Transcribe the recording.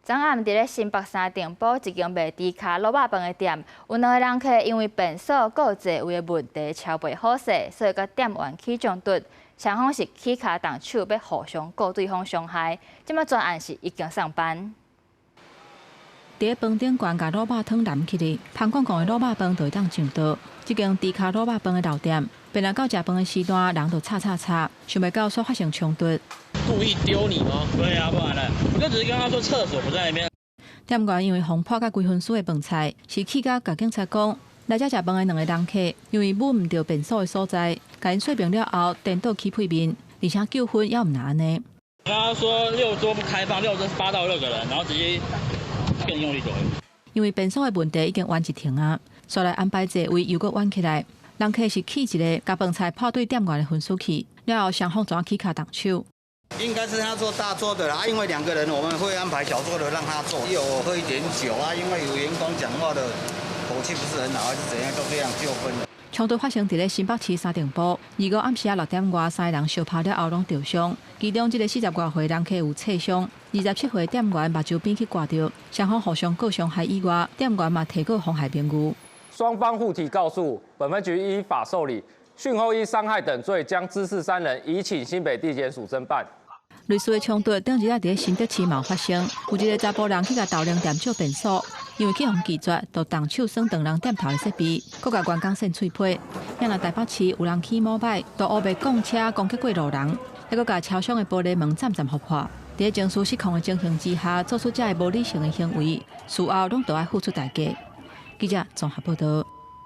昨暗佇咧新北三重埔一間賣豬跤滷肉飯的店，有兩個人客因為便所閣座位的問題撨袂好勢，所以佮店員起衝突，雙方是起跤動手欲互相告對方傷害。這馬全案是已經送辦。佇咧飯頂懸共滷肉湯淋起來，芳廣廣的滷肉飯就會當上桌。這間豬跤滷肉飯的老店，本來到食飯的時段，人就吵吵吵，想袂到煞發生衝突。故意丟你嗎？對啊，不然呢？我就只是跟他說廁所不在那邊。店員因為予潑佮規分輸的飯菜，是氣甲共警察講，來遮食飯的兩個人客，因為摸毋著便所的所在，共𪜶說明了後，顛倒起屁面，而且糾紛猶毋若按呢。剛剛說六桌不開放，六桌是8到6個人，然後直接更用力走。因為便所的問題已經冤一庭啊，煞來安排座位又閣冤起來，人客是氣一个，共飯菜潑對店員的分輸去，了後雙方怎起跤動手。應該是他坐大桌的啦，因為兩個人我們會安排小桌的讓他坐。有喝一點酒啊，因為有員工講話的口氣不是很好，還是怎樣，都這樣糾紛的。衝突發生佇咧新北市三重埔，25暗時仔6點外，三个人相拍了後攏著傷，其中這个40外歲人客有挫傷，27歲店員目睭邊去割著，雙方互相告傷害以外，店員嘛提告妨害名譽。雙方互提告訴，本分局依法受理，訊後意傷害等罪，將滋事三人移請新北地檢署偵辦。類似的衝突，頂日仔佇咧新竹市嘛有發生，有一个查埔人去共豆奶店借便所，因為去予拒絕，就動手損斷人店頭的設備，閣共員工扇喙皮。遐若台北市有人騎摩擺，就烏白摃車攻擊過路人，猶閣共車廂的玻璃門攢攢予破。佇咧情緒失控的情形之下，做出這个無理性的行為，事後攏著愛付出代價。記者綜合報道。